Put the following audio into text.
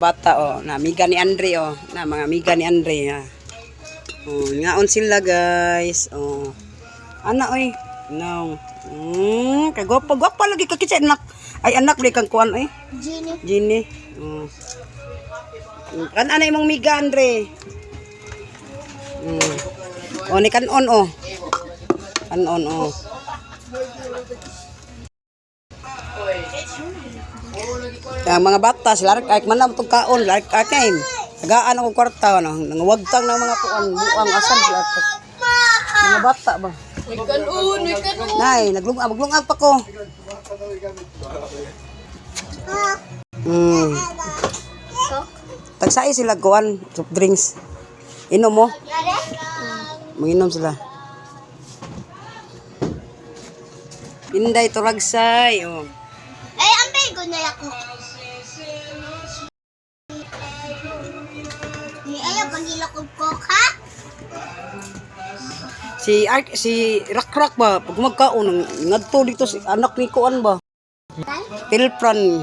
Bata oh, na amiga ni Andre oh, na mga amiga ni Andre ha. Oh, ngaon sila, guys. Oh. Ana oy. No. Kay gwapa gwapa lagi ka kitsa anak. Ay, anak di kang kuan oy. Genie. Genie. Oh. Kan ana imong miga, Andre. Oh, ni kanon oh. Kanon oh. Ang mga bata sila ay man lang itong kaon, like kay. Tagaan ako kwarta no, nangwagtang ng mga kuan, buang asan sila. Mga bata ba? May kanon, may kanon. Nay, naglungag, maglungag pa ko. Tagsai sila kuan, soft drinks. Inom mo? Manginom sila. Inday turagsay. Oh. Ay, ang bego na ako. Ni ayaw panghilok og coke, ha? Si Ark, si Rakrak ba pag magkaon ngadto dito si anak ni kuan ba? Pilpran.